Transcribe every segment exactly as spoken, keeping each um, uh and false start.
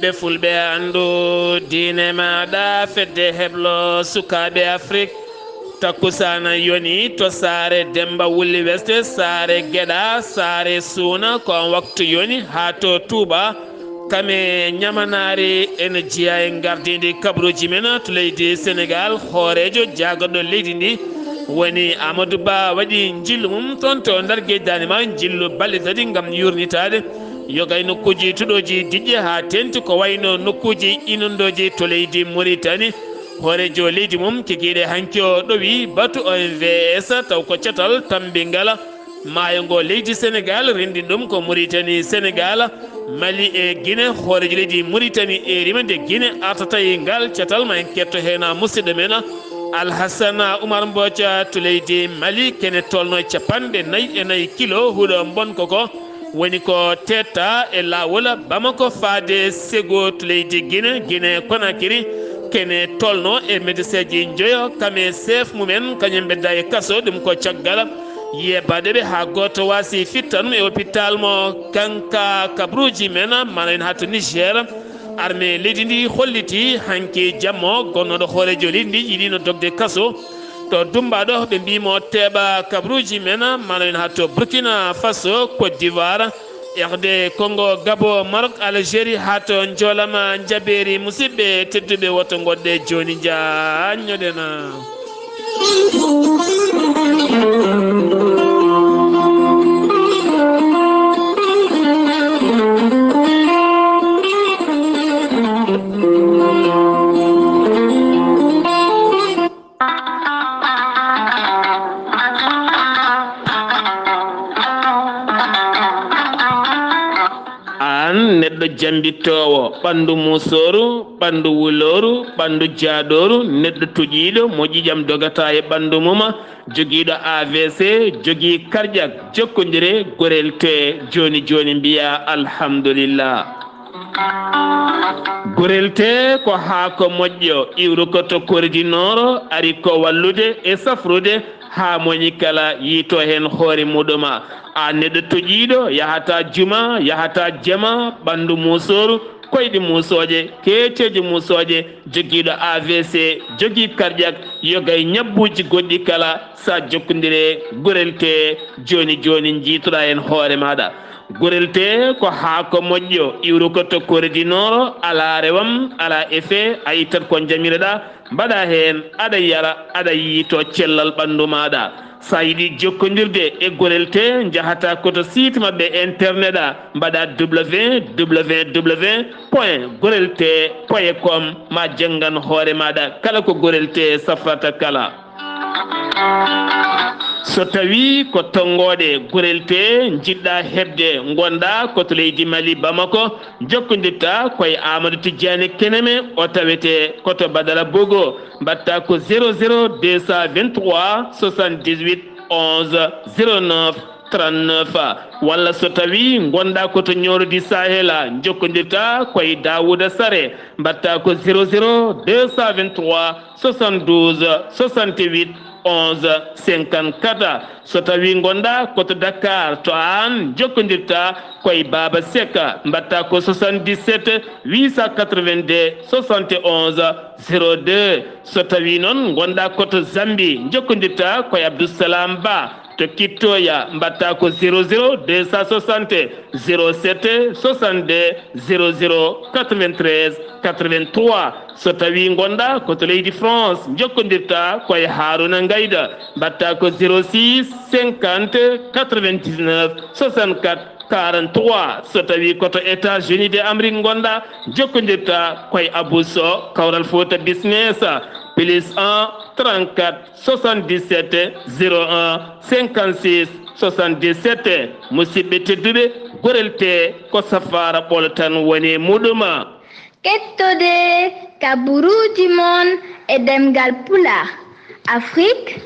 Ɓe fulɓe anndu diine maaɗa, fedde heblo sukaaɓe Afrik. Takkusaana yoni to saare Demba Wulli Weste, saare Geɗa, saare Suuna, ko on waktu yoni haa to Tuuba. Kame ñamanaari ene jeyaa e ngardiindi kabaruuji men to leydi Senegaal, hooreejo jaagorɗo leydi ndi woni Amadou Ba waɗi njillu mum toon to Ndar Géej Daande Maayo, njillu balɗe tati ngam yuurnitaade yoga e nokkuuji tuɗooji diƴƴe haa teeŋti ko wayno nokkuuji inondooji to leydi Muritani. Hooreejo leydi mum kikiiɗe hanki o ɗowi batu O M V S taw ko catal tammbingal maayo ngo leydi Senegaal, renndi ɗum ko Muritani, Senegaal, Mali e Gine. Hooreejo leydi Muritani eerima nde Gine artata e ngal catal, ma en ketto heen musidɗo men Alhassana Oumar Mbooca to leydi Mali, kene tolno e capanɗe nayi e nayi kilo huɗo mbonko ko woni ko teetta e laawol Bamako faade Sego to leydi Gine, Gine Konakiri, kene tolno e mediseeji njoyo, kame seef mumen, kañum ɓedda e kaso, ɗum ko caggal yeebaade ɓe haa gooto waasi fittanum e hôpital mo Kanka. Kabaruuji men mana en haa to Niger. Armée leydi ndi holliti hanki jamma o gonnooɗo hooreejo leydi ndi yiɗino dogde kaso to Dumbaɗo, ɓe mbiimo teeɓa kabaruuji men, mana en haa to Burkina Faso, Côte d'Ivoire, R D Congo, Gabon, Maroc, Algérie, haa to Njoolama Njabeeri. Musidɓe tedduɓe, woto ngoɗɗe jooni, njaanñoɗen. Aan neɗɗo jambittoowo, ɓanndu muusooru, ɓanndu wulooru, ɓanndu jaaɗooru, neɗɗo toƴiiɗo mo ƴiiƴam dogata e ɓanndu mum, jogiiɗo A V C, jogii cardiaque, jokkondire, gorel tee jooni jooni mbiyaa alhamdulillah. Gorel tee ko haako moƴƴo, iwru ko to Kori du Nord, ari ko wallude e safrude haa moñi kala yiito heen hoore muɗum. Aan neɗɗo toƴiiɗo, yahata juma, yahata jama, ɓanndu muusooru, koyɗi muusooje, keeceeje muusooje, jogiiɗo A V C, jogii cardiaque, yoga e ñabbuuji goɗɗi kala, sa jokkondire gorel tee jooni jooni, njiitoɗaa heen hoore maaɗa. Gorel tee ko haako moƴƴo, iwru ko to Kori du Nord, alaa rewam, alaa effet, a ittat ko njamiroɗaa, mbaɗaa heen, aɗa yara, aɗa yiito cellal ɓanndu maaɗa. Sa yiɗi jokkondirde e gorel tee, njahata ko to site maɓɓe internet a, mbaɗa W W W point gorel tee point com, ma janngan hoore maaɗa kala ko gorel tee safrata kala. So tawii ko tonngooɗe gorel tee njiɗɗa heɓde, ngonɗa ko to leydi Mali, Bamako, jokkondirta ko e Amadou Tidiane Keneme, o tawete ko to Badara Bogo, mbaɗta ko zéro zéro deux cent vingt-trois soixante-dix-huit onze zéro neuf trente-neuf, walla so tawii ngonɗa ko to Nioro du Sahel, jokkondirta ko e Daouda Sare, mbaɗta ko zéro zéro deux cent vingt-trois soixante-douze soixante-huit onze cinquante-quatre. So tawii ngonɗa ko to Dakar, to aan jokkondirta ko e Baba Seck, mbaɗta ko soixante-dix-sept huit cent quatre-vingt-deux soixante et onze zéro deux. So tawii noon ngonɗa ko to Zambie, jokkondirta ko e Abdou Salam Ba to Kittoya, mbaɗta ko zéro zéro deux cent soixante zéro sept soixante-deux zéro zéro quatre-vingt-treize quatre-vingt-trois. So tawii ngonɗa ko to leydi France, jokkondirta ko e Haruna Ngayda, mbaɗta ko zéro six cinquante quatre-vingt-dix-neuf soixante-quatre quarante-trois. So tawii ko to États-Unis de Amérique ngonɗa, jokkondirta ko e Abou Sow, Kawral Fouta Business, plus un trente-quatre soixante-dix-sept zéro un cinquante-six soixante-dix-sept. Musidɓe tedduɓe, gorel tee ko safaara ɓolo tan woni e muɗum. Kettode kabaruuji mon e ɗemngal Pulaar, Afrique,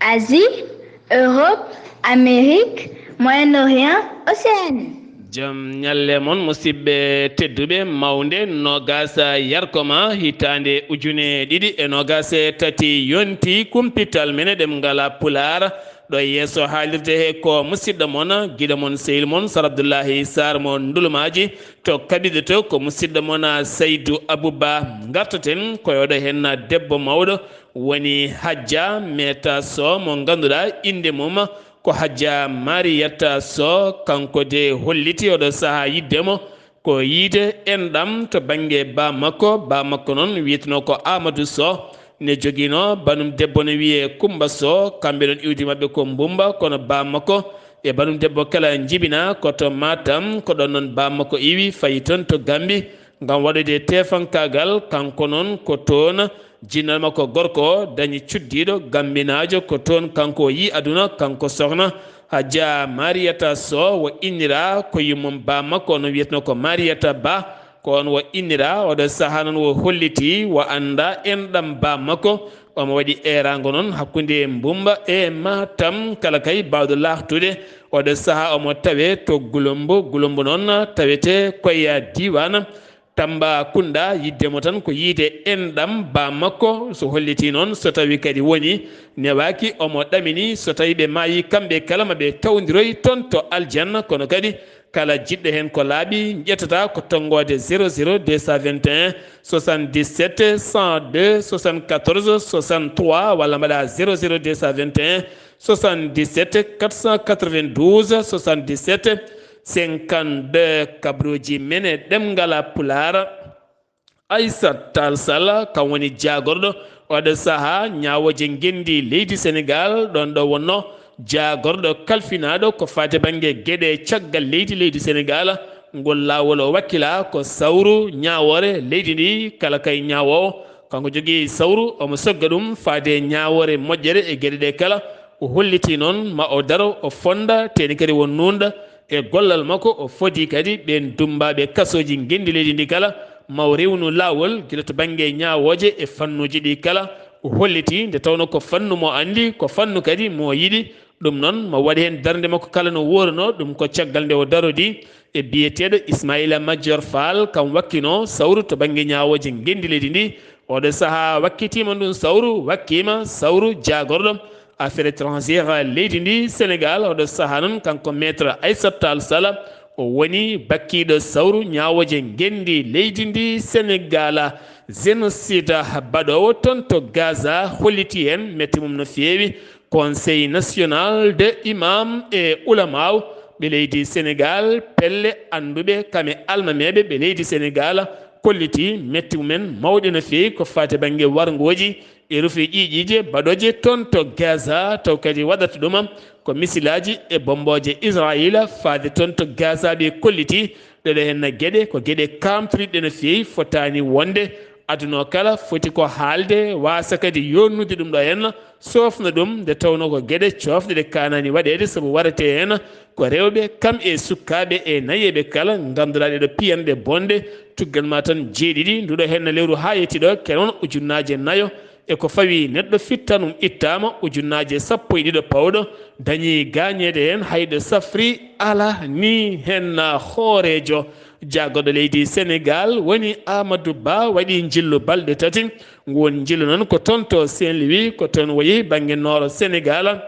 Asie, Europe, Amérique, Moyen-Orient, Océanie. Jam ñalle mon, musidɓe tedduɓe, mawnde noogaas yarkoma hitaande ujune ɗiɗi e noogaas e tati yonti kumpital men e ɗemngal Pulaar. Ɗo yeeso haalirde he ko musidɗo mon, giɗo mon, sehil mon, Sar Abdullahi Sar mo Ndulmaaji. To kaɓirɗe to ko musidɗo mon, Saydu Abuba. Ngartoten ko e oɗo heen debbo mawɗo woni Hajja Meta Sow mo ngannduɗaa innde mum ko Hajja Mariyata Sow. Kanko de holliti oɗo sahaa yiɗde mo ko yiide enɗam to bannge baa makko. Baa makko noon wiyetnoo ko Aamadu Sow, ne joginoo banum debbo ne wiyee Kummba Sow. Kamɓe ɗoon iwdi maɓɓe ko Mbumba, kono baa makko e banum debbo kala njibinaa ko to Matam. Ko ɗoon noon baa makko iwi, fayi toon to Gambi ngam waɗoyde teefankaagal. Kanko noon ko toon jinnal makko gorko o dañi cuddiiɗo gambinaajo. Ko toon kanko o yii aduna, kanko sohna Hajja Mariyata Sow. O inniraa ko yummum baa makko, no wiyetnoo ko Mariyata Ba. Ko oon o inniraa. Oɗo sahaa noon o hollitii o anndaa enɗam baa makko. Omo waɗi eeraango noon hakkunde Mbumba e Matam, kala kay baawɗo laahtude. Oɗo sahaa omo tawee to Gulumbu. Gulumbu noon tawetee ko e diiwaan Tambacounda. Yiɗde mo tan ko yiide enɗam baa makko. So hollitii noon, so tawii kadi woni newaaki, omo ɗamini so tawii ɓe maayii kamɓe kala, ma ɓe tawdiroy toon to aljanna. Kono kadi kala jiɗɗo heen ko laaɓi, ƴettata ko tonngoode zéro zéro deux cent vingt et un soixante-dix-sept cent deux soixante-quatorze soixante-trois, walla mbaɗa zéro zéro deux cent vingt et un soixante-dix-sept quatre cent quatre-vingt-douze soixante-dix-sept cinquante-deux. Kabaruuji men e ɗemngal Pulaar. Aissata Tall Sall, kam woni jaagorɗo oɗo sahaa ñaawooje ngenndi leydi Senegaal, ɗoon ɗo wonnoo jaagorɗo kalfinaaɗo ko faati bannge geɗe caggal leydi, leydi Senegaal. Ngol laawol o wakkilaa ko sawru ñaawoore leydi ndi, kala kay ñaawoowo kanko jogii sawru, omo sogga ɗum faade ñaawoore moƴƴere e geɗe ɗe kala. O hollitii noon ma o daro, o fonnda, teeni kadi o nuunɗa e gollal makko. O fodii kadi ɓeen dummbaaɓe kasooji ngenndi leydi ndi kala, ma o rewnu laawol gila to bannge ñaawooje e fannuuji ɗi kala. O hollitii nde tawnoo ko fannu mo anndi, ko fannu kadi mo yiɗi. Ɗum noon, ma waɗ heen darnde makko kala no wooruno ɗum ko caggal nde o darodii e biyeteeɗo Ismaila Madior Fall, kam wakkinoo sawru to bannge ñaawooje ngenndi leydi ndi. Oɗo sahaa wakkitiima ndun sawru, wakkiima sawru jaagorɗo affaire étrangère leydi ndi Senegaal. Oɗo sahaa noon, kanko Maître Aissata Tall Sall, o woni bakkiiɗo sawru ñaawooje ngenndi leydi ndi Senegaal. Génocide baɗoowo toon to Gaza hollitii heen metti mum no feewi. Conseil national de imam e ulamaaw ɓe leydi Senegaal, pelle annduɓe kam e almameeɓe ɓe leydi Senegaal, kollitii metti mumen mawɗe no feewi ko faati bannge warngooji e rufi ƴiiƴiije baɗooje toon to Gaza, taw kadi waɗata ɗum ko misilaaji e bommbooje Israayiila faade toon to Gaza. Ɓe kollitii ɗeɗo heen geɗe ko geɗe kaamtoriɗe no feewi, fotaani wonde. Aduna o kala foti ko haalde, waasa kadi yooɗnude ɗum ɗo heen, soofna ɗum, nde tawnoo ko geɗe coofɗe ɗe kaanaani waɗeede, sabu warate heen ko rewɓe, kam e sukkaaɓe e nayeeɓe kala, ngannduɗaa ɗeɗo piyanɗe bonɗe, tuggan ma tan jeeɗiɗi, nduɗo heen lewru haa yetti ɗo, kene wona ujunnaaje nayo e ko fawi neɗɗo fittanum ittaama, ujunnaaje sappo e ɗiɗo pawɗo, dañi gaañeede heen, hayɗo safri ala ni heen hooreejo. Jaagorɗo leydi Senegaal woni Amadou Ba, waɗi njillu balɗe tati. Nguun njillu noon ko toon to Saint-Louis, ko toon o yehi bannge nooro Senegaal.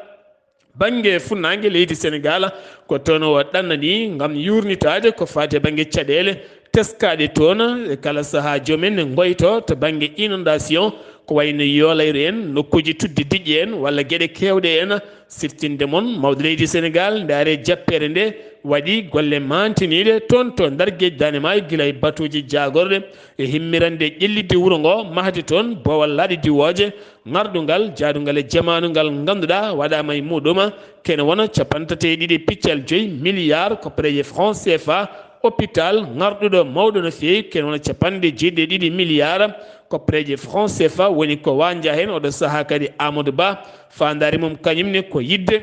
Bannge funnaange leydi Senegaal, ko toon o ɗannani ngam yuurnitaade ko faati e bannge caɗeele teskaaɗe toon. E kala sahaa, joom en ne ngoyto to bannge inondation, ko wayi no yoolayru en, nokkuuji tudde diƴƴe en, walla geɗe keewɗe en, siftinde mon, mawɗo leydi Senegaal, ndaare jappeere nde waɗi golle maantiniiɗe toon to Ndar Geej Daande Maayo, gila e batuuji jaagorɗe e himmirande ƴellitde wuro ngo, mahde toon boowal laaɗe diwooje, ŋarɗungal, jaadungal e jamaanu ngal ngannduɗaa waɗaama e muɗum kene wona capanɗe tati e ɗiɗi piccal joyi milliard koppareeje franc C F A, hôpital ŋarɗuɗo mawɗo no feewi, kene wona capanɗe jeeɗiɗi e ɗiɗi milliard koppareeje franc C F A woni ko waanja heen. Oɗo sahaa kadi Amadou Ba, faandaare mum kañum ne ko yiɗde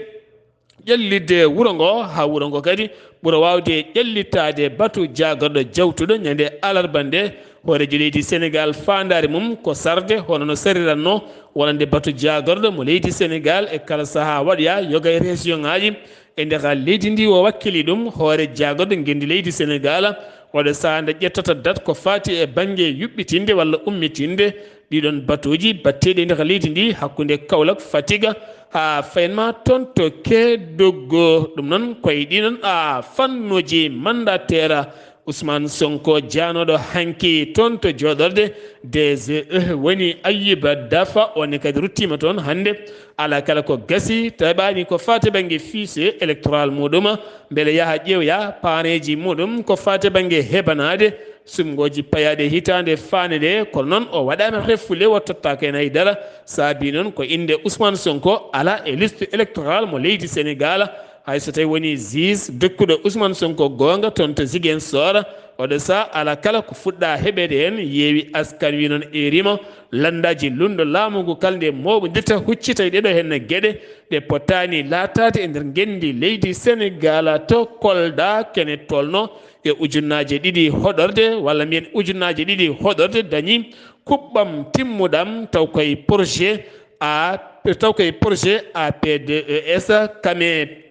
ƴellitde wuro ngo, haa wuro ngo kadi ɓura waawde ƴellitaade batu jaagorɗo jawtuɗo ñande alarba nde. Hooreejo leydi Senegaal, faandaare mum ko sarde, hono no sariranno wonande batu jaagorɗo mo leydi Senegaal e kala sahaa waɗoya yoga e région ŋaaji e nder leydi ndi. O wakkili ɗum hoore jaagorɗo ngenndi leydi Senegaal, oɗo sahaa nde ƴettata dat ko faati e bannge yuɓɓitinde walla ummitinde Ɗiɗon batuuji batteeɗi e nder leydi ndi, hakkunde Kaolack, Fatiga, haa fayin ma toon to Kedougou. Ɗum noon koye ɗiɗon a fannuuji mandataire Ousmane Sonko jaanooɗo hanki toon to jooɗorde D G E woni Ayuba Dafa, on ne kadi ruttiima toon hannde. Alaa kala ko gasi, taɓaani ko faati bannge fichier électoral muɗum, mbele yaha ƴeewoya paaneeji muɗum ko faati bannge heɓanaade suɓngooji payaaɗi hitaande faande nde. Kono noon o waɗaama refule, o tottaaka heen hay dara. Saabii noon ko innde Ousmane Sonko alaa e liste électorale mo leydi Senegaal. Hay so tawii wonii juge dokkuɗo Ousmane Sonko goonga toon to Ziguinchor, oɗo sahaa alaa kala ko fuɗɗaa heɓeede heen. Yeewi Askan Wi noon eerii mo lanndaaji luulndo laamu ngu kala nde mooɓondirta, huccita e ɗeɗo heen geɗe ɗe potaani laataade e nder ngenndi leydi Senegaal. To Kolda, kene tolno e ujunnaaje ɗiɗi hoɗorde, walla mbiyen ujunnaaje ɗiɗi hoɗorde, dañi kuɓɓam timmuɗam, taw koye projet A, taw koye projet A P D E S, kame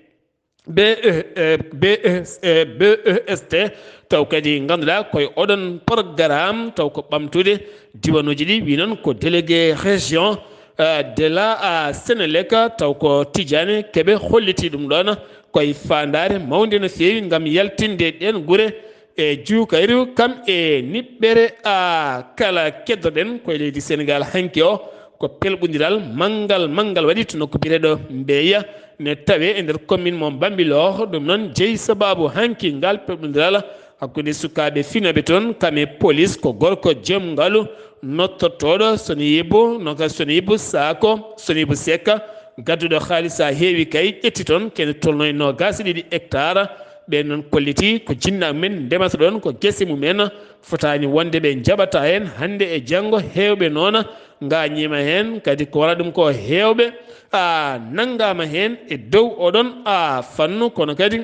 B E, eh, B E, eh, B E S T, taw kadi ngannduɗaa koye oɗon programme, taw ko ɓamtude diwaanuuji ɗi, wi noon ko délégué région, eh, de la, ah, Sénélec, taw ko Tidiane Kebe holliti ɗum ɗoon, koye faandaare mawnde no feewi ngam yaltinde ɗeen gure e juukayru, kam e niɓɓere, a, kala keddoɗen koye leydi Senegaal hanki o, ko pelɓondiral manngal manngal waɗi to nokku biyeteeɗo Mbeya, ne tawee e nder commune mo Bambilor. Ɗum noon jeyi sabaabu hanki ngal pelɓondiral hakkunde sukaaɓe finooɓe toon, kam e police, ko gorko joom ngalu, nottortooɗo Sonibu, no ka Sonibu Sako, Sonibu Seka, gadduɗo haalisa heewi kay, ƴetti toon kene tolno e noogaas e ɗiɗi hectare. Ɓeen noon kolliti ko jinnaaɓe men ndemata ɗoon, ko gese mumen, fotaani wonde ɓe njaɓata heen hannde e janngo. Heewɓe noon ngaañiima heen, kadi ko wala ɗum ko heewɓe, a, nanngaama heen e dow oɗon, a, fannu, kono kadi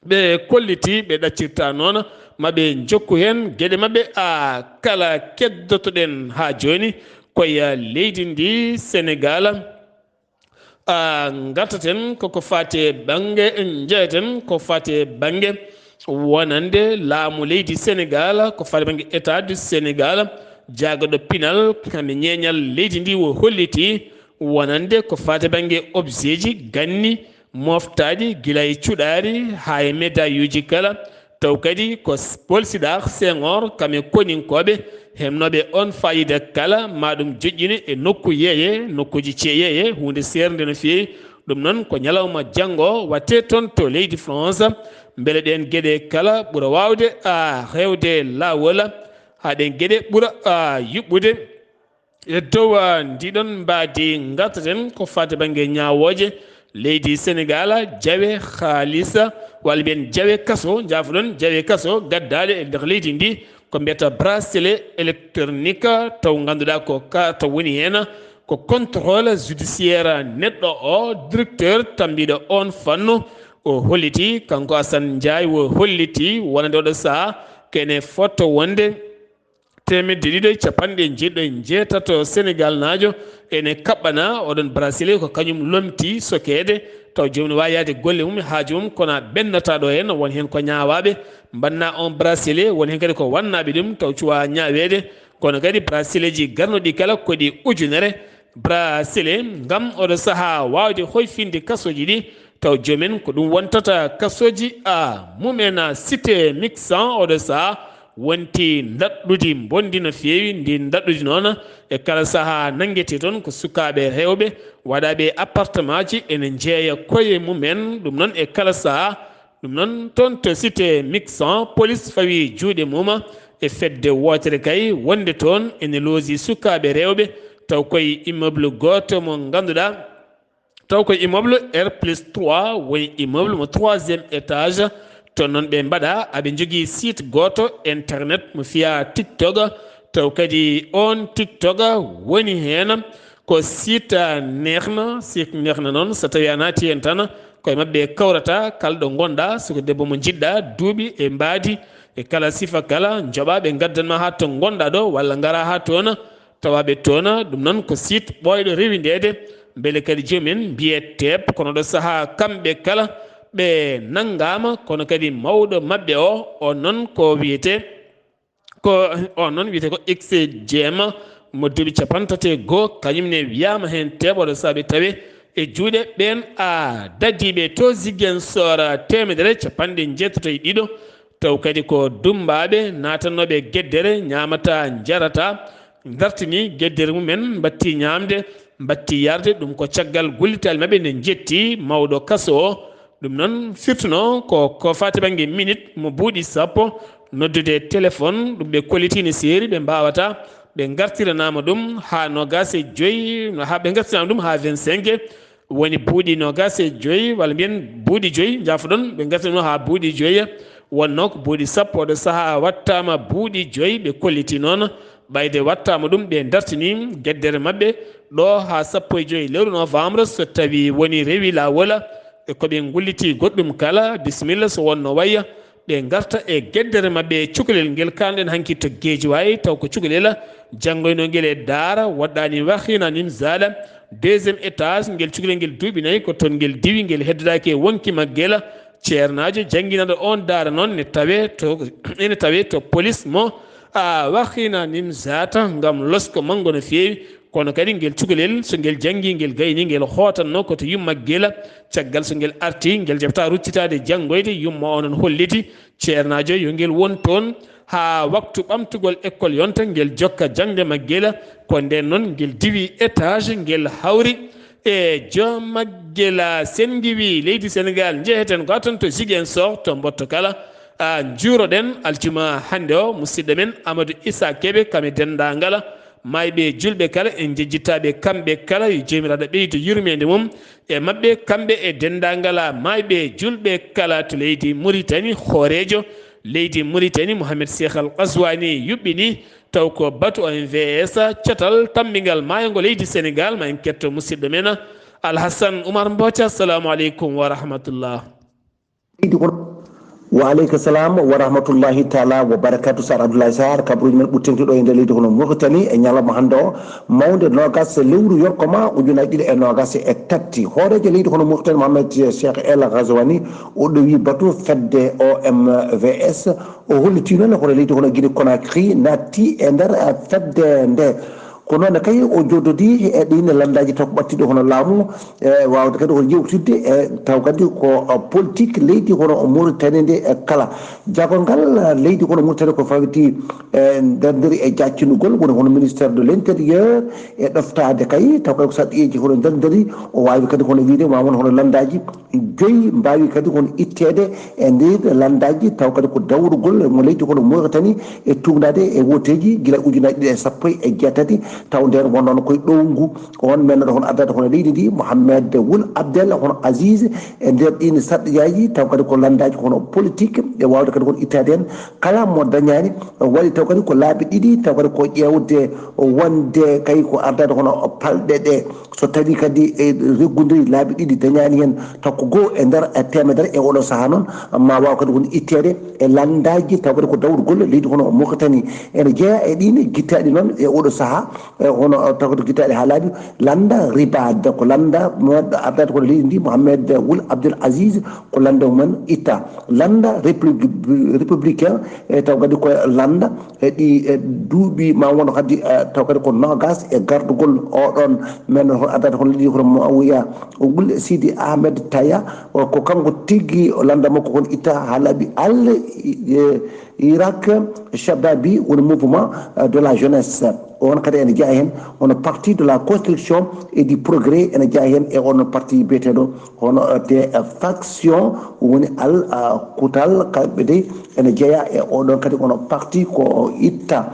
ɓe kolliti ɓe ɗaccirta noon, ma ɓe njokku heen geɗe maɓɓe, a, kala keddotoɗen haa jooni koye leydi ndi Senegaal. A, ngartaten koko faati e bannge, njeyaten ko faati e bannge wonande laamu leydi Senegaal, ko faati bannge État du Sénégal, jaagorɗo pinal kam e ñeeñal leydi ndi o holliti wonande ko faati bannge objet ji ganni moftaaɗi gila e cuɗaari haa e médailles uji kala, taw kadi ko s-, Paul Sédar Senghor kam e koninkooɓe heɓnooɓe oon faayiida kala, ma ɗum joƴƴine e nokku yeeye, nokkuuji ceeyeeye, huunde seernde no feewi. Ɗum noon ko ñalawma janngo waɗtee toon to leydi France, mbele ɗeen geɗe kala ɓura waawde, a, rewde laawol, haa ɗeen geɗe ɓura, a, yuɓɓude. E dow, ah, ndiɗon mbaadi ngartaten ko faati bannge ñaawooje leydi Senegaal, jawe haalisa, walla mbiyen jawe kaso, njaafoɗon, jawe kaso gaddaaɗe e nder leydi ndi, ko mbiyata bracelet électronique, taw ngannduɗaa ko ka, taw woni heen ko contrôle judiciaire neɗɗo o, directeur tambiiɗo oon fannu, o holliti, kanko Assane Ndiaye, o holliti wonande oɗo sahaa kene fotto wonde teemedde ɗiɗi e capanɗe jeeɗiɗi e jeetato Senegaalnaajo ene kaɓɓanaa oɗon bracelet, ko kañum lomti sokeede, taw joomum ne waawi yahde golle mum e haaju mum, kono a ɓenndataa ɗo heen, won heen ko ñaawaaɓe, mbannaa on bracelet, won heen kadi ko wannaaɓe ɗum, taw cuwaa ñaaweede, kono kadi bracelet ji garnuɗi kala ko ɗi ujunere, bracelet ngam oɗo sahaa waawde hoyfinde kasooji ɗi, taw joomen ko ɗum wontata kasooji a mumen. Cité Mixan oɗo sahaa wonti ndaɗɗudi mbondi no feewi, ndi ndaɗɗudi noon e kala sahaa nanngetee toon ko sukaaɓe rewɓe waɗaaɓe appartement ji ene njeeya koye mumen, ɗum noon e kala sahaa. Ɗum noon, toon to cité Mixan, police fawi juuɗe mum e fedde wootere kay, wonde toon ene loosi sukaaɓe rewɓe, taw koye immeuble gooto mo ngannduɗaa, taw ko immeuble R plus trois, woni immeuble mo troisième étage. Toon noon ɓe mbaɗa, aɓe njogii site gooto internet mo fiya TikTok, taw kadi oon TikTok woni heen ko site neexna, site neexna noon, so tawii a naati heen tan, koye maɓɓe kawrata kala ɗo ngonɗaa, so ko debbo mo njiɗɗaa, duuɓi e mbaadi, e kala sifa kala, njoɓaa ɓe ngaddan ma haa to ngonɗaa ɗo, walla ngaraa haa toon, tawaa ɓe toon. Ɗum noon ko site ɓooyɗo rewindeede, mbele kadi joomum en mbiyee teep, kono ɗo sahaa kamɓe kala ɓe nanngaama, kono kadi mawɗo maɓɓe o, on noon ko wiyetee, ko on noon wiyetee ko X J M, mo duuɓi capanɗe tati e goo, kañum ne wiyaama heen teeɓoɗo saabe tawe e juuɗe ɓeen a dadiiɓe to Ziguinchor, teemedere capanɗe njeetato e ɗiɗo, taw kadi ko dummbaaɓe naatanooɓe geddere, ñaamata, njarata, ngartini geddere mumen, mbatti ñaamde, mbatti yarde. Ɗum ko caggal gullitaali maɓɓe nde njetti mawɗo kaso o. Ɗum noon firtuno ko, ko faati bannge minit mo buuɗi sappo, noddude téléphone, ɗum ɓe kolliti no seeri, ɓe mbaawata, ɓe ngartiranaama ɗum haa noogaas e joy, haa ɓe ngartiranaama ɗum haa vingt-cinq, woni buuɗi noogaas e joy, walla mbiyen buuɗi joy, njaafoɗon, ɓe ngartiranaama haa buuɗi joy. Wonnoo ko buuɗi sappo, oɗo sahaa wattaama buuɗi joy, ɓe kolliti noon, ɓayde wattaama ɗum, ɓe dartini geddere maɓɓe ɗo haa sappo e joy lewru novembre, so tawii woni rewi laawol, e ko ɓe ngulliti goɗɗum kala, bisimilla, so wonno wayya, ɓe ngarta e geddere maɓɓe. Cukalel ngel kaalɗen hanki to Guédiawaye, taw ko cukalel janngoynoo ngel e daara, waɗɗaani Wakhina Nimzatt, deuxième étage, ngel cukalel ngel duuɓi nayi, ko toon ngel diwi, ngel heddodaaki e wonki maggel. Ceernaajo jannginanɗo oon daara noon ne tawee to, ene tawee to police mo, a, Wakhina Nimzatt ngam losko manngo no feewi. Kono kadi ngel cukalel, so ngel janngii, ngel gaynii, ngel hootanno ko to yumma gila. Caggal so ngel artii, ngel jaɓataa ruccitaade janngoyde. Yumma o noon holliti ceernaajo yo ngel won toon haa waktu ɓamtugol école yonta, ngel jokka jaŋde maggel. Ko ndeen noon ngel diwi étage, ngel hawri e joom maggel. Sen ngiwii leydi Senegaal, njeheten gaa toon to Ziguinchor, to Mbottokala. A, njuuroɗen aljuma hannde o, musidɗo men Amadou Issa Kébé, kam e denndaangal maayɓe julɓe kala, en njejjitaaɓe kamɓe kala, yo Joomiraaɗo ɓeydu yurmeende mum e maɓɓe, kamɓe e denndaangal maayɓe julɓe kala to leydi Muritani. Hooreejo leydi Muritani, Mohamed Cheikh Al Ghazouani, yuɓɓini taw ko batu O M V S, catal tammbingal maayo ngo leydi Senegaal. Ma en ketto musidɗo men Alhassan Oumar Mbotia. Assalamu aleykum wa rahmatullah. Leydi kono. Wa aleyka salam wa rahmatullahi taala wa barakatu. Sar Abdoulaye Sarr, kabaruuji men ɓurtinki ɗo e nder leydi kono Mauritanie e ñalawma hannde o, mawnde noogas lewru yorkoma ujunaaji ɗiɗi e noogas e tati. Hooreejo leydi kono Mauritanie, Mohamed Cheikh El Ghazouani, o ɗowi batu fedde O M V S. O holliti noon hono leydi kono Guinée Conakry naatti e nder fedde nde. Ko noon kay o joddodi e ɗin lanndaaji taw ko ɓattiɗo hono laamu, e waawde kadi hono yewtidde e taw kadi ko, eh, politique leydi hono Mauritanie nde, eh, kala. Jagol ngal, eh, leydi hono Mauritanie ko fawiti, eh, ndarnderi e jaaccindugol, woni hono ministère de l'intérieur, e ɗoftaade kay taw kay ko sarɗiyeeji hono ndarnderi, o waawi kadi hono wiyde ma won hono lanndaaji joyi mbaawi kadi hono itteede e nder lanndaaji taw kadi ko dawrugol mo leydi hono Mauritanie e tuugnaade e wooteeji gila ujunaaji ɗiɗi e sappo e jeetati, taw ndeen wonnoon koye ɗowngu on men ɗo hono ardaade hono leydi ndi, Mohamed Wul Abdel hono Aziz, e nder ɗiin sarɗiyaaji, taw kadi ko lanndaaji hono politique, e waawde kadi hono ittaade heen kala mo dañaani, waɗi taw kadi ko laabi ɗiɗi, taw kadi ko ƴeewde wonde kay ko ardaade hono palɗe ɗe, so tawii kadi e reggundiri laabi ɗiɗi dañaani heen, taw ko goo e nder e teemedere e oɗo sahaa noon, ma waaw kadi won itteede e lanndaaji, taw kadi ko dawrugol leydi hono Mauritanie. Ene jeyaa e ɗiin gittaaɗi noon e oɗo sahaa, e hono, eh, taw kadi gittaaɗi haa laaɓi, lannda Ribad, ko lannda mo ardaade kono leydi ndi, Mohamed Wul Abdel Aziz, ko lannda mum itta. Lannda Républi-, Républicain, e taw kadi ko lannda e ɗi, e duuɓi ma won kadi, eh, taw kadi ko noogas e gardugol oɗon men hono ardaade hono leydi hono Muawiya Wul Sidi Ahmed Taya, o ko kanko tigi o lannda makko kon itta haa laaɓi. Al, eh, Irak Shababi woni mouvement, eh, de la jeunesse. On kadi ene jeyaa heen, hono parti de la construction et du progrès ene jeyaa heen, e on parti biyeteeɗo hono, eh, des, eh, factions woni al, eh, kutal, kamɓe de ene jeyaa e oɗon kadi hono parti ko itta.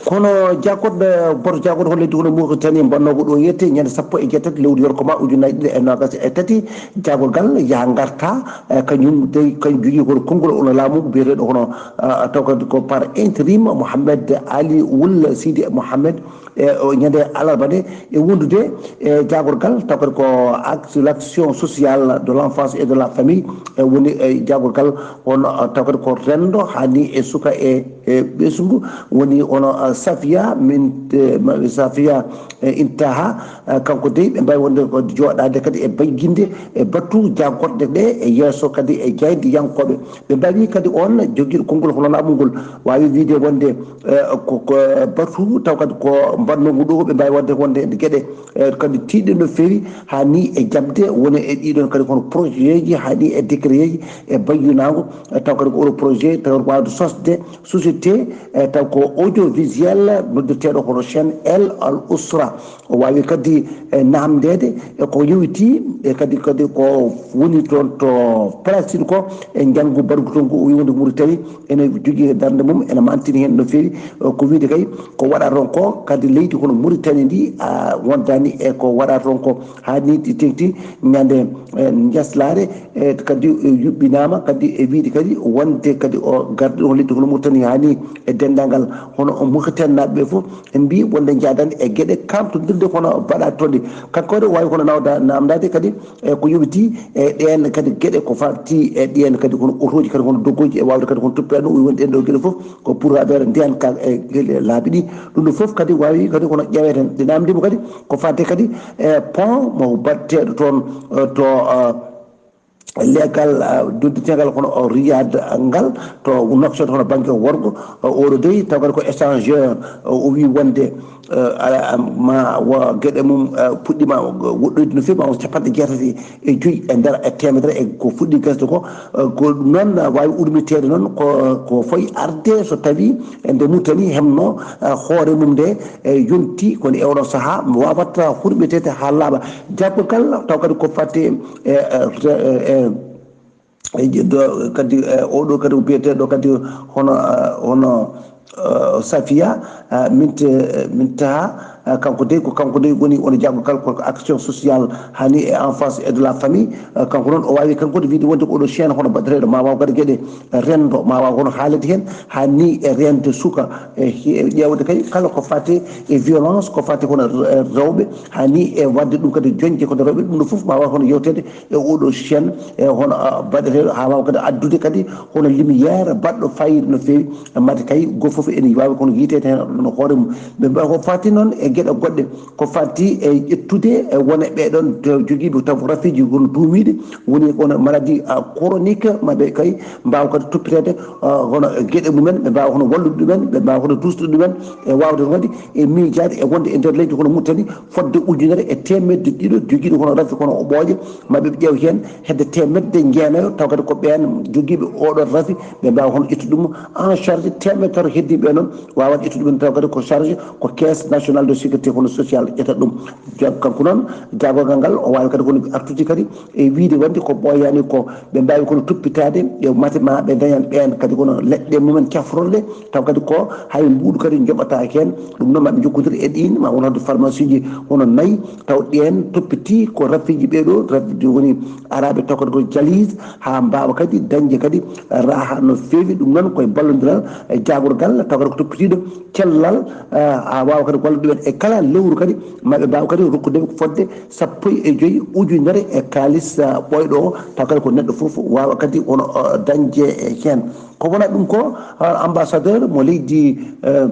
Kono jaakoɗɗo, boto jaakoɗɗo hono leydi hono Mauritanie mbannoogo ɗo yette ñande sappo e jeetati lewru yorkoma ujunnaji ɗiɗi e noogas e tati, jaagorgal yaha ngarta, eh, kañum dey, kañum jogii hono konngol hono laamu biyeteeɗo hono, ah, taw kadi ko par intérim Mohamed Ali Wul Sidi Mohamed, e o ñande alarba nde, e wondude e jaagorgal taw kadi ko act-, l'action sociale de l'enfance et de la famille, e woni e jaagorgal on, ah, taw kadi ko renndo hani e suka e E ɓesngu woni ono, ah, Safiya, min, eh, ma-, Safiya, eh, Intaha, ah, kanko dey ɓe mbawi wonde ko jooɗaade kadi e bayyinde e batu jagorɗe ɗe e yeeso kadi e jaayndiyankooɓe. Ɓe mbawi kadi on jogiiɗo konngol hono laamu ngol waawi wiide wonde, eh, ko, ko batu taw kadi ko mbannogu ɗo ɓe mbawi wonde wonde geɗe, eh, kadi tiiɗɗe no feewi haa ni e jaɓde woni e ɗiɗon kadi kono projet ji haa ni e décret ji e bayyinaango, eh, taw kadi ko oɗo projet taw waawde sosde société, eh, taw ko audiovisuel noddeteeɗo hono chaîne El Al Usra. O waawi kadi, eh, naamndeede e ko yowiti e kadi, kadi ko woni toon to Palestine ko e njanngu bargu toon ko o woni Mauritanie ene jogii darnde mum, ene mantini heen no feewi. Eh, ko wiyde kay ko waɗa toon ko kadi leydi hono Mauritanie ndi, a, wondaani e ko waɗa toon ko haa ni ɗi teŋti ñande, eh, njaslaare. E kadi, e, yuɓɓinaama kadi e wiyde kadi wonde kadi o gardiɗo ko leydi hono Mauritanie haa ni e denndaangal hono Mauritanie naaɓe ɓe fof en mbi wonde njaadani e geɗe kamtondirde kono mbaɗa toon ɗi. Kanko kadi o waawi kono nawda namdade kadi e ko yowiti e ɗeen kadi geɗe ko fati e ɗeen kadi kono otoji kadi kono doggoji e wawde kadi kono toppitade ɗum woni ɗen ɗo geɗe fof ko pour affaire ndiyan ka e laabi ɗi. Ɗum ɗo fof kadi wawi kadi kono ƴeeweten ɗi namdima kadi ko fati kadi e pont mo batteɗo toon, eh, to, eh, leegal, ah, dudditeegal kono o Riyad ngal to Nouakchott hono bannge worgo, ah, oɗo dey taw kadi ko échangeur, ah, o wi wonde, ah, ala, ah, ma wo geɗe mum, ah, puɗɗima woɗɗoyde no feewi ma won capanɗe jeetati e joyi e nder e teemedere e ko fuɗɗi gasde ko, ah, ko ɗum noon, ah, wawi urmiteede noon ko, ko foy arde so tawi e nde Mauritanie hemno, ah, hoore mum nde e yonti kono e oɗo saha mo wawata hurɓeteede ha laaɓa. Jaggorgal taw kadi ko fate e, e, e, e, e, do, kadi, e, oɗo kadi o biyeteɗo kadi hono, eh, hono, eh, Safiya, eh, Minte, eh, Mintaha, eh, kanko dey ko kanko dey woni woni jaggorgal ko action sociale hani e enfance et de la famille. Eh, kanko noon o wawi kanko de wiide wonde ko oɗo chaine hono baɗateɗo ma waw kadi gueɗe rendo ma waw hono haalede hen hani e rende suka e he-, ƴeewde kay kala ko fate e violence ko fate hono, eh, rewɓe hani e wadde ɗum kadi joñde ko rewɓe ɗum ɗo fof ma waw hono yewtede e oɗo chaine e hono, ah, baɗateɗo ha wawa kadi addude kadi hono lumière baɗɗo fayida no feewi. Mate kay go fof ene wawi kono yitede hen ɗum hoore mum ɓe mbawi ko fati noon e gueɗe goɗɗe ko fati e ƴettude e wone ɓeɗon joguiɓe taw rafiji kono duumiɗi woni kono maladie, ah, chronique maɓe kay mbawa kadi toppitede, ah, hono gueɗe mumen ɓe mbawa hono wallude ɗumen ɓe mbawa hono dusde ɗumen e wawde kadi e miijade e wonde e nder leydi kono Mauritanie fodde ujunere e temedde ɗiɗo joguiɗo hono rafi kono o ɓooƴe maɓe ƴeew hen hedde temedde jeenayo taw kadi ko ɓen joguiɓe oɗon rafi ɓe mbawa hono ƴettude ɗum en charge temedde tato heddiɓe noon wawa ƴettude ɗum taw kadi ko charge ko caisse nationale de sécurité hono social ƴetta ɗum. Kanko noon jagogal ngal o wawi kadi kono artude kadi e wiide wonde ko ɓooyani ko ɓe mbawi kono toppitade e mate ma ɓe dañan ɓen kadi kono leɗɗe mumen cafrorɗe taw kadi ko hay mbuuɗu kadi joɓata hen. Ɗum noon maɓe jokkodir e ɗin ma won hadde pharmacie ji hono nayi taw ɗen toppiti ko rafiji ɓeɗo rafiji woni araɓe taw kadi ko jalise ha mbawa kadi dañde kadi raha no feewi. Ɗum noon koye ballodiral e jagorgal taw kadi ko toppitiɗo cellal, eh, ha wawa kadi wallude ɗumen e kala lewru kadi maɓe mbawa kadi rokkude fodde sappo e joyi ujunere e kalis, ah, ɓoyɗo o taw kadi ko neɗɗo foof wawa kadi wono, ah, dañde e hen. Ko wona ɗum ko, ah, ambassadeur mo leydi, eh,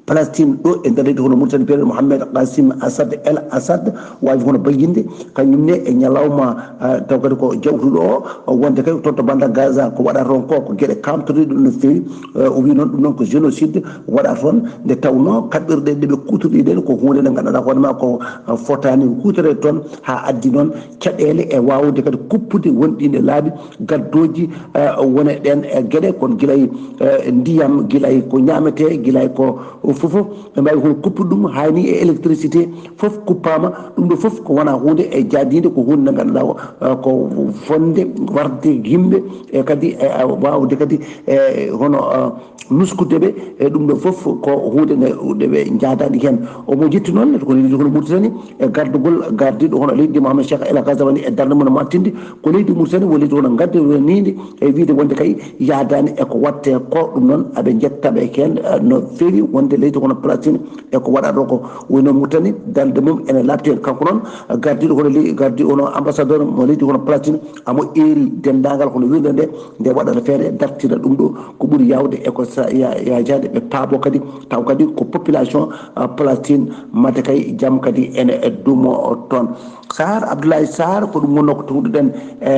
Palestine ɗo e nder leydi hono Mauritanie biyeteɗo Mohamed Qasim Assad El Assad wawi hono bayyinde kañum ne e ñalawma, ah, taw kadi ko jawtuɗo o wonde kadi toon to banda Gaza ko waɗata toon ko ko gueɗe kamtoriɗe no feewi. Eh, o wi noon ɗum noon ko génocide waɗa toon nde tawno kaɓɓirɗe ɗeɓe kutorɗe ɗen ko hunde nde ganduɗa hoore ma ko, eh, fotani hutorede toon ha addi noon caɗele e wawde kadi kuppude wonɗinde laabi gaddoji, eh, wone ɗen e gueɗe kon guilay, eh, ndiyam guilay ko ñamete guilay ko fofo ɓe mbawi kono kuppude ɗum hani e électricité foof kuppama. Ɗum ɗo foof ko wona hunde e jaadide ko hunde nde ganduɗa ko, eh, ko fonde warde yimɓe e kadi e, eh, wawde kadi e hono, eh, nuskude ɓe e ɗum ɗo fof ko hunde nde ɓe jaadani hen. Omo jetti noon ko leydi hono Mauritanie e gardugol gardiɗo hono leydi Mohamed Cheikh El Ghazouani e darde mum no mattinde ko leydi Mauritanie woni leydi hono gadde wonide e wiide wonde kay yaadani e ko watte ko. Ɗum noon aɓe jetta ɓe hen, eh, no feewi wonde leydi kono Palestine e ko waɗata ko woni noon Mauritanie, darnde mum ene laaɓti heen. Kanko noon gardiiɗo kono ley-, gardiiɗo kono ambassadeur mo leydi kono Palestine, amo eeri denndaangal kono wirnde nde, nde waɗata feere dartira ɗum ɗo ko ɓuri yaawde e ko sa-, ya-, yaajaade ɓe paabo kadi, taw kadi ko population, ah, Palestine, mate kay jam kadi ene dumo toon. Sarr, Abdoulaye Sarr, ko ɗum wonnoo ko tawduɗen e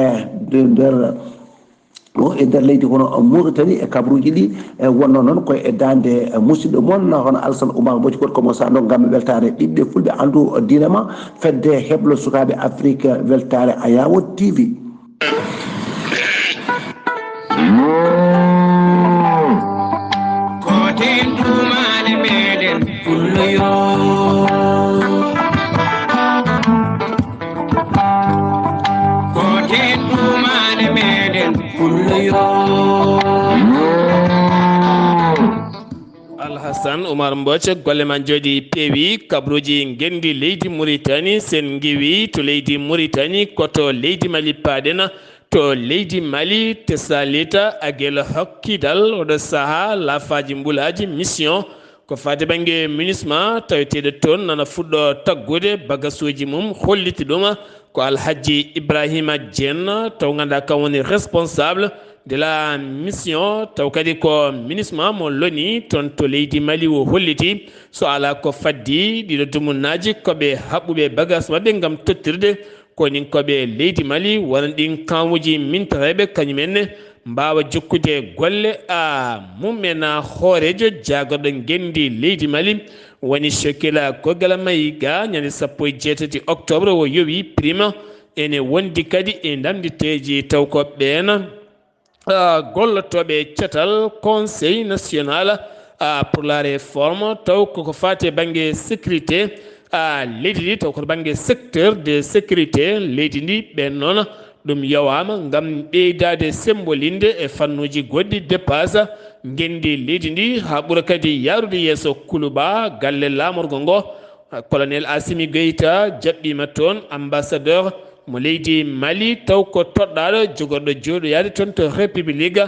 nder, o e nder leydi kono Mauritanie e kabaruuji ɗi, e wonnoo noon ko e daande, e musidɗo mon hono Alassane Oumar Mbodj, gorko mo Sando, ngam weltaare ɓiɓɓe fulɓe, anndu diine ma, fedde heblo sukaaɓe Afrique, weltaare Ayawo T V. Ko ten tuumaale meɗen pullo yo. Ko ten tuumaale meɗen pullo yo. Alhasan Umar Mbooc, golle ma njooɗi peewi. Kabaruuji ngenndi leydi Muritani, sen ngiwi to leydi Muritani, ko to leydi Mali paaɗen. To leydi Mali, Tesalita Agel hokkidal oɗo sahaa laafaaji mbulaaji mission ko faati bannge MINUSMA taweteeɗo toon nana fuɗɗo taggude bagasuuji mum holliti ɗum ko Alhaji Ibrahima Dieng taw ngannduɗaa kam woni responsable de la mission taw kadi ko MINUSMA mo loni toon to leydi Mali o holliti so alaa ko faddi ɗiɗo dumunnaaji ko ɓe haɓɓuɓe bagas maɓɓe ngam tottirde koninkooɓe leydi Mali wona ɗin kawuuji mintoreeɓe kañum en ne mbaawa jokkude golle a mum en. Hooreejo jaagorɗo ngenndi leydi Mali woni Shokila Kogala Mayiga ñande sappo e jeetati octobre o yowi prime ene wondi kadi e ndamditeeji taw ko ɓeen ah, gollotooɓe catal Conseil national ah, pour la réforme taw koko faati e bannge sécurité ah, leydi ndi taw koto bannge secteur de sécurité leydi ndi ɓen noon ɗum yowaama ngam ɓeydaade sembolinde e fannuuji goɗɗi dépasse ngenndi leydi ndi haa ɓura kadi yaarude yeeso kuluba galle laamorgo ngo. Colonel Assimi Goïta jaɓɓiima toon ambassadeur mo leydi Mali taw ko toɗɗaaɗo jogorɗo jooɗoyaade toon to République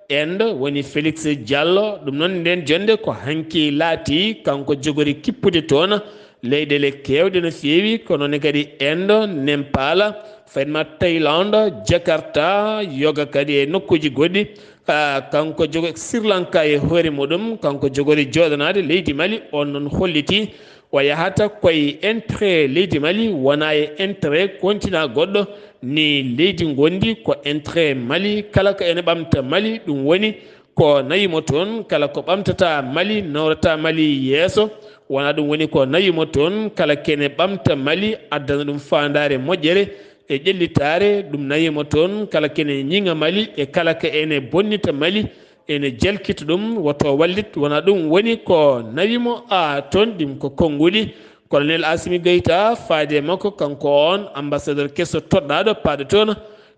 Inde woni Félix Diallo. Ɗum noon ndeen jonnde ko hanki laatii kanko jogori kippude toon leyɗeele keewɗe no feewi ko noon kadi Inde, Nepal, fayde ma Thaïlande, Jakarta, yoga kadi e nokkuuji goɗɗi. Ah, kanko jogo Sri Lanka e hoore muɗum kanko jogori jooɗanaade leydi Mali on noon holliti o yahata koye intérêt leydi Mali wona e intérêt continent goɗɗo ni leydi ngondi ko intérêt Mali kala ko ene ɓamta Mali ɗum woni ko nawimo toon kala ko ɓamtata Mali nawrata Mali yeeso wona ɗum woni ko nawimo toon kala kene ɓamta Mali addana ɗum faandaare moƴƴere e ƴellitaare ɗum nawimo toon kala kene ñiŋa Mali e kala ko ene bonnita Mali ene jalkita ɗum woto wallit wona ɗum woni ko nawimo a toon ɗim ko konnguɗi. Colonel Assimi Goïta faade e makko kanko on ambassadeur keso toɗɗaaɗo paaɗo toon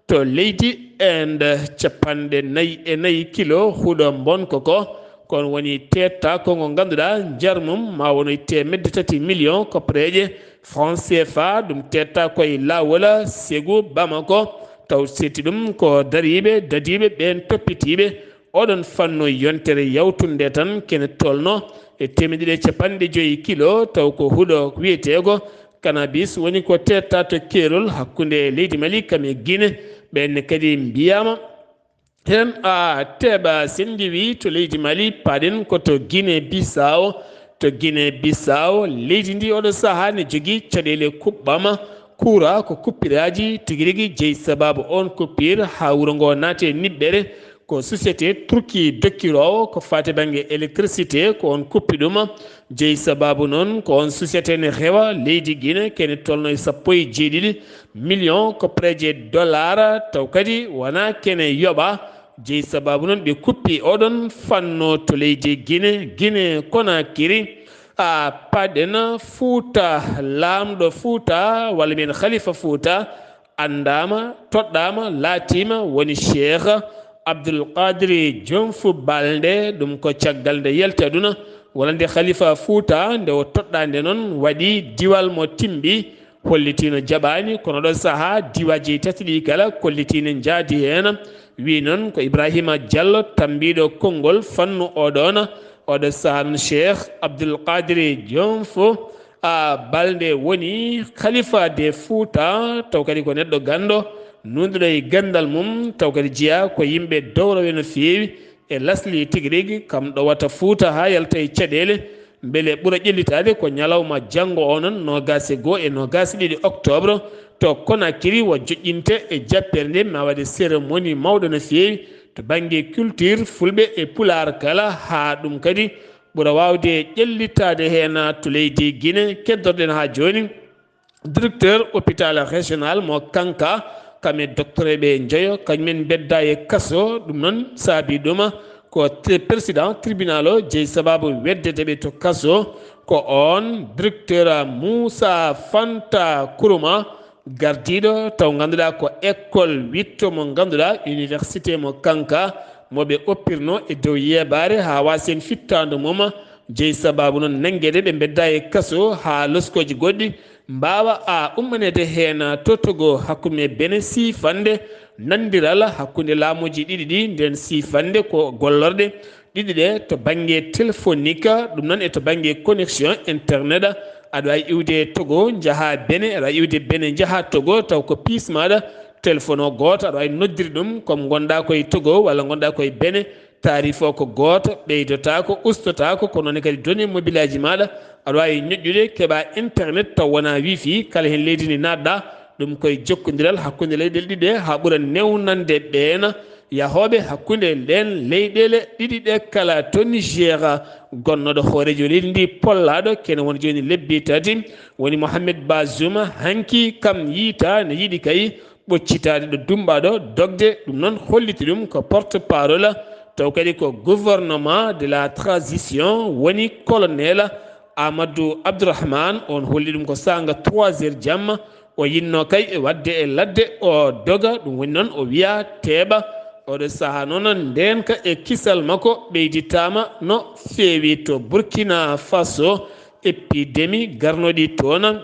to leydi Inde capanɗe nayi e nayi kilo huɗo mbonko ko kon woni teettaako ngo ngannduɗaa njar mum ma wono teemedde tati million koppareeje franc C F A ɗum teettaako e laawol segu Bamako taw setti ɗum ko dariiɓe dadiiɓe ɓeen toppitiiɓe oɗon fannu yontere yawtunde tan kene tolno e teemedde ɗiɗi e capanɗe joyi kilo taw ko huɗo wiyeteego cannabis woni ko teetta to keerol hakkunde leydi Mali kam e Gine ɓenne kadi mbiyaama heen a teeɓa sen njewi to leydi Mali paɗen ko to Gine Bisawo to Gine Bisawo leydi ndi oɗo saha ne jogii caɗeele kuɓɓama kuura ko kuppiraaji tigi rigi jeyi sababu on kuppir haa wuro ngo naate niɓɓere ko société turki dokkiroowo ko faati bannge électricité ko on kuppi ɗum jeyi sababu noon ko on société ne rewa leydi Gine kene tolno e sappo e jeeɗiɗi million ko preje dollar taw kadi wona kene yoɓa jeyi sababu noon ɓe kuppi oɗon fanno to leydi Gine Gine Konakiri a paɗen Fuuta laamɗo Fuuta walla mbiyen Khalifa Fuuta anndaama toɗɗaama laatiima woni Cheikh Abdul Qadiri Jonfu Balde ɗum ko caggal nde yalti aduna walla nde Khalifa Fuuta nde o toɗɗaa nde noon waɗi diwal mo timbi hollitiino jaɓaani kono ɗo sahaa diwaaji tati ɗi kala kollitiino njaadi heen wi noon ko Ibrahima Diallo tammbiiɗo konngol fannu oɗoon Oɗo sahaa noon Cheikh Abdoul Kadiri Dionfo, a, Balde woni khalifa de Fouta, taw kadi ko neɗɗo ganndo, nunɗuɗo e ganndal mum, taw kadi jeyaa ko yimɓe dowrowe no feewi e lasli tigi rigi, kam ɗowata Fouta haa yalta e caɗeele, mbele ɓura ƴellitaade ko ñalawma janngo o noon, noogaas e goo e noogaas e ɗiɗi octobre, to Conakry, wa joƴƴinte e jappere nde, ma waɗe cérémonie mawɗo no feewi to bannge culture fulɓe e pulaar kala, haa ɗum kadi ɓura waawde ƴellitaade heen to leydi Guinée. Keddorɗen haa jooni directeur hôpital régional mo Kanka, kam e docteur ɓe njoyo, kañumen mbedda e kaso. Ɗum noon saabi ɗum ko tri-, président tribunal o jeyi sababu weddede ɓe to kaso, ko on directeur Moussa Fanta Kourouma, gardiiɗo taw ngannduɗaa ko école witto mo ngannduɗaa université mo Kanka, mo ɓe oppirno e dow yeebaare haa waasi heen fittaandu mum. Jeyi sababu noon nanngeede ɓe mbedda e kaso haa loskooji goɗɗi mbaawa a ummaneede heen to Togo hakkunde Benin siifande nanndiral hakkunde laamuuji ɗiɗi ɗi. Nden siifande ko gollorɗe ɗiɗi ɗe to bannge téléphonique, ɗum noon e to bannge connexion internet. Aɗa waawi iwde Togo njaha Benin, aɗa waawi iwde Benin njaha Togo taw ko piis maaɗa téléphone o gooto, aɗa waawi noddirde ɗum comme ngonɗaa koye Togo walla ngonɗaa koye Benin. Taarif o ko gooto, ɓeydotaako, ustotaako, kono noon kadi données mobileaji maaɗa, aɗa waawi ñoƴƴude, keɓa internet taw wonaa wifi, kala heen leydi ndi naatɗa, ɗum koye jokkondiral hakkunde leyɗeele ɗiɗi ɗe, haa ɓura newnande ɓeen yahooɓe hakkunde ɗeen leyɗeele ɗiɗi ɗe kala. To Niger, gonnooɗo hooreejo leydi ndi pollaaɗo, kene won jooni lebbi tati, woni Mohamed Bazoum, hanki kam yiita ne yiɗi kay ɓoccitaade ɗo dummbaa ɗo dogde. Ɗum noon holliti ɗum ko porte-parole, taw kadi ko gouvernement de la transition, woni colonel Amadou Abdourahmane. On holli ɗum ko saanga trois heures jamma. O yinno kay e waɗde e ladde o doga, ɗum woni noon o wiya teeɓa. Oɗo sahaa noon ndeenka e kisal makko ɓeyditaama no feewi to Burkina Faso, épidémie garnoɗi toon.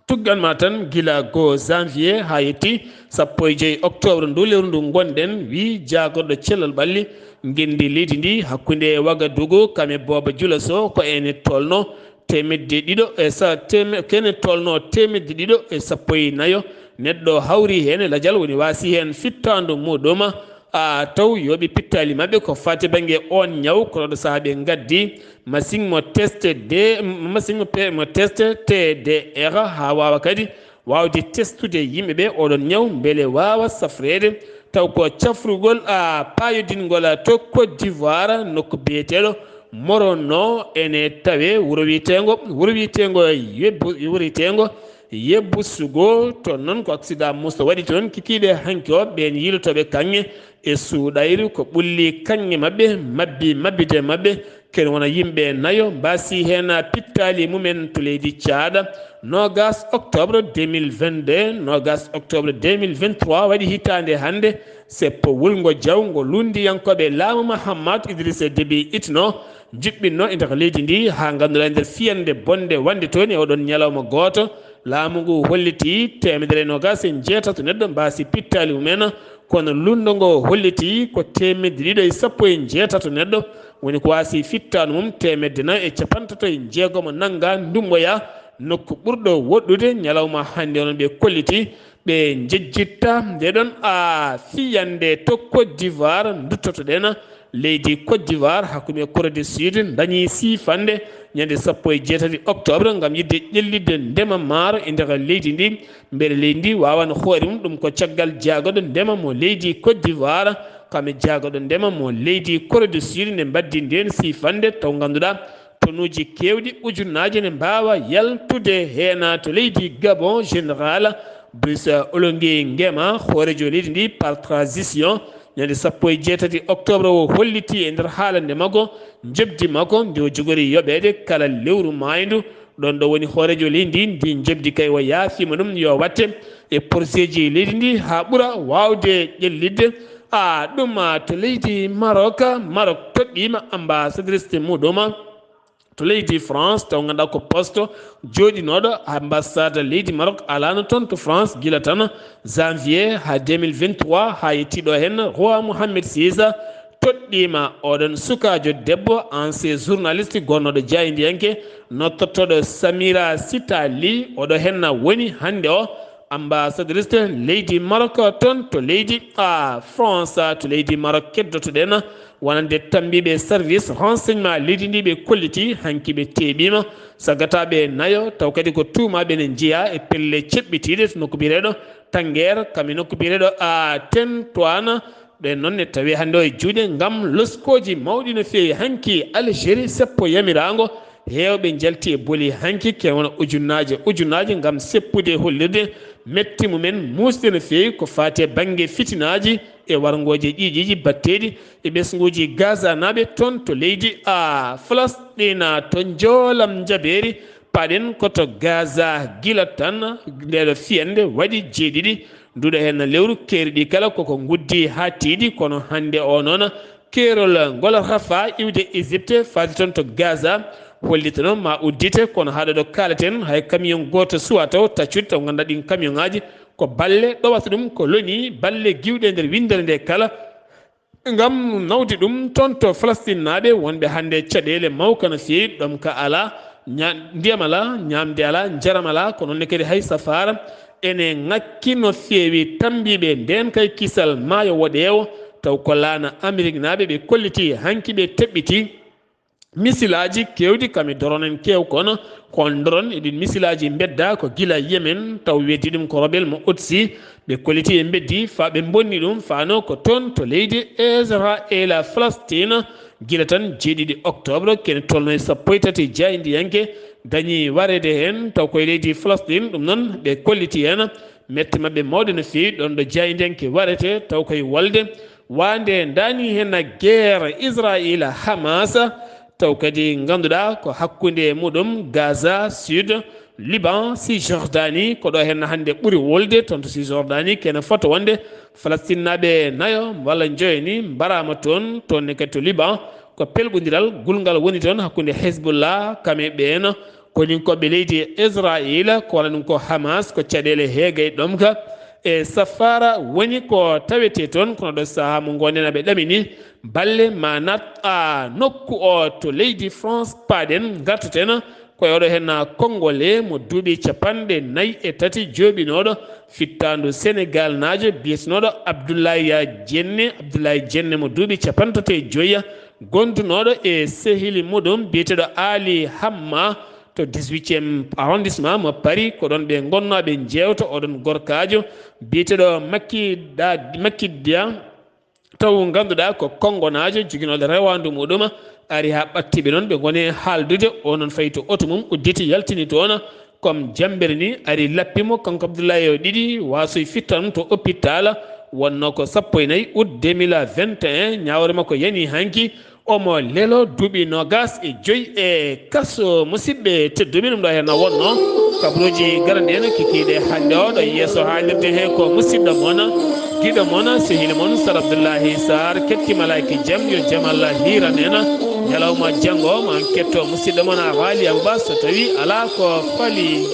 Tuggan ma tan gila goo janvier haa yetti sappo e joy octobre ndu lewru ndu ngonɗen, wi jaagorɗo cellal ɓalli ngenndi leydi ndi hakkunde e Wagadugu kam e Booba Jula Sow, ko ene tolno teemedde ɗiɗo e sa-, teme-, ko ene tolno teemedde ɗiɗo e sappo e nayo neɗɗo hawri heen e lajal, woni waasi heen fittaandu muɗum. A taw yooɓe pittaali maɓɓe ko faati bannge oon ñaw, kono ɗo sahaa ɓe ngaddi masiŋ mo teste de, masiŋ mo pe-, mo teste T D R haa waawa kadi waawde testude yimɓe ɓe oɗon ñaw mbele waawa safreede, taw ko cafrugol, a, paayodingol to Côte d'Ivoire, nokku biyeteeɗo Morono ene tawe wuro wiyeteengo, wuro wiyeteengo Yebbu, wuro wiyeteengo Yebbu Sugo. Toon noon ko accident musto waɗi toon kikiiɗe hanki o, ɓeen yiilotooɓe kaŋŋe e suuɗayru ko ɓulli kaŋŋe maɓɓe, mabbi mabbite maɓɓe, kene wona yimɓe nayo mbaasi heen pittaali mumen to leydi Caada. Noogas octobre deux mille vingt-deux, noogas octobre deux mille vingt-trois waɗi hitaande hannde, seppo wulngo jaw ngo lunndiyankooɓe laamu Mahamat Idrissa Déby Itno njuɓɓinno e nder leydi ndi, haa ngannduɗaa e nder fiyande bonde wonde toon e oɗon ñalawma gooto, laamu ngu holliti teemedere e noogas e njeetato neɗɗo mbaasi pittaali mumen, kono lunndo ngo holliti ko teemedde ɗiɗo e sappo e njeetato neɗɗo woni ko waasi fittaandu mum, teemedde nayo e capantato e jeegomo nannga ndummoya nokku ɓurɗo woɗɗude. Ñalawma hannde onon ɓe kolliti ɓe njejjitta nde ɗon a fiyande to Côte d'Ivoire, nduttotoɗen leydi Côte d'Ivoire hakkunde Corée du Sud dañi siifande ñande sappo e jeetati octobre ngam yiɗde ƴellitde ndema maaro e nder leydi ndi, mbele leydi ndi waawan hoore mum. Ɗum ko caggal jaagoɗo ndema mo leydi Côte d'Ivoire, kam e jaagoɗo ndema mo leydi Corée du Sud nde mbaddi ndeen siifande, taw ngannduɗaa tonuuji keewɗi ujunnaaje ne mbaawa yaltude heen to leydi Gabon. Général Brice Oligui Nguema, hooreejo leydi ndi par transition, ñande sappo e jeetati octobre o holliti e nder haalande makko njoɓdi makko ndi o jogori yoɓeede kala lewru maayndu. Ɗoon ɗo woni hooreejo leydi ndi, ndi njoɓdi kay o yaafiima ɗum yo watte e porseeji leydi ndi haa ɓura waawde ƴellitde. A ɗum, a, to leydi Maroc, Maroc toɗɗiima ambassadrice muɗum to leydi France, taw ngannduɗaa ko poste jooɗinooɗo ambassade leydi Maroc alaano toon to France gila tan janvier haa deux mille vingt-trois, haa yettii ɗo heen roi Mohamed six toɗɗiima oɗon sukaajo debbo, ancien journaliste, gonnooɗo jaayndiyanke, nodtortooɗo Samira Sitali, oɗo henna woni hannde o ambassadrice leydi Maroc toon to leydi, a, France, to leydi Maroc. Keddotoɗen wonande tammbiiɓe service renseignement leydi ndi, ɓe kolliti hanki ɓe teeɓiima sagataaɓe nayo, taw kadi ko tuumaaɓe ne njiyaa e pelle ceɓɓitiiɗe to nokku biyeteeɗo Tanguer, kam e nokku biyeteeɗo, a, Tentoine. Ɓen noon ne tawi hannde o e juuɗe ngam loskooji mawɗi no feewi. Hanki Algérie seppo yamiraango, heewɓe njalti e boli hanki, ke wona ujunnaaje ujunnaaje ngam seppude e hollirde metti mumen muusde no feewi ko faati e bannge fitinaaji e warngooji e ƴiiƴiiji batteeɗi e ɓesnguuji Gaza naaɓe toon to leydi, a, Falasɗina, to njoolam njabeeri. Paɗen ko to Gaza, gila tan ndeeɗo fiyannde waɗi jeeɗiɗi, nduɗo heen lewru, keeri ɗi kala koko nguddi haa tiiɗi, kono hannde o noon, keerol ngol Rafa iwde Égypte faati toon to Gaza, hollitano ma uddite, kono haa ɗo ɗo kaaleten, hay camion gooto suwaa taw taccude, taw ngannduɗaa ɗin camion ŋaaji ko balle ɗowata ɗum, ko loni balle giwɗe e nder winndere nde kala. Ngam nawde ɗum toon to Falasɗinnaaɓe wonɓe hannde caɗeele mawka no feewi, ɗomka alaa, ña-, ndiyam alaa, ñaamde alaa, njaram alaa, ko noon ne kadi hay safaara ene ŋakki no feewi. Tammbiiɓe ndeen kay kisal maayo woɗeewo, taw ko laana Ameriknaaɓe ɓe kolliti hanki ɓe teɓɓiti misilaaji keewɗi, kam e doron en keew, kono ko on doron e ɗin misilaaji mbedda ko gila Yemen, taw weddi ɗum ko rebel mo Houthi, ɓe kolliti e mbeddi faa ɓe mbonni ɗum, faano ko toon to leydi Israel, Falastin, gila tan jeeɗiɗi octobre, kene tolno e sappo e tati jaayndiyanke dañi wareede heen, taw koye leydi Falastin, ɗum noon ɓe kolliti heen. Mette maɓɓe mawɗe no feewi ɗoon ɗo jaayndiyanke warete, taw koye wolde waande ndaani heen guerre Israel Hamas, taw kadi ngannduɗaa ko hakkunde muɗum Gaza, Sud Liban, Cisjordanie, ko ɗo heen hannde ɓuri wolde, toon to Cisjordanie, kene fota wonde Falasɗinnaaɓe nayo walla njoyo ni mbaraama toon, toon ne kadi to Liban, ko pelɓondiral gulngal woni toon hakkunde Hezbollah, kam e ɓeen koninkooɓe leydi Israel, ko walla ɗum ko Hamas, ko caɗeele heege e ɗomka e safaara woni ko tawetee toon. Kono ɗo sahaa mo ngonden aɓe ɗamini balle ma nat a nokku o to leydi France, paaɗen ngartoten ko e oɗo heen Kongole mo duuɓi capanɗe nayi e tati jooɓinooɗo fittaandu Senegal naajo biyetenooɗo Abdoulaye Jenne, Abdoulaye Jenne mo duuɓi capanɗe tati e joyi, gondunooɗo e sehili muɗum biyeteeɗo Ali Hamma to dix-huitième arrondissement mo Paris. Ko ɗoon ɓe ngonnoo ɓe njeewta oɗon gorkaajo biyeteeɗo Makida, Makidia, taw ngannduɗaa ko Kongonaajo joginooɗo rewaandu muɗum, ari haa ɓatti ɓe noon, ɓe ngoni haaldude. O noon fayi to oto mum udditi, yaltini toon, comme jammbere ni, ari lappi mo, kanko Abdoulaye o ɗiɗi, waasoyi fittan to hôpital. Wonnoo ko sappo e nayi août deux mille vingt et un, ñaawre makko yani hanki, omo leloo duuɓi noogaas e joyi e kaso. Musidɓe tedduɓe, ɗum ɗo heen wonnoo kabaruuji garanɗi en kikiiɗe hannde o ɗo yeeso haalirde he ko musidɗo mon, giɗo mon, sehil mon, Sar Abdullahi Sarr, ketti malaaki jam, yo jam Allah hiiran en. Ñalawma janngo, ma en ketto musidɗo mon Waali Amba, so tawi alaa ko fali.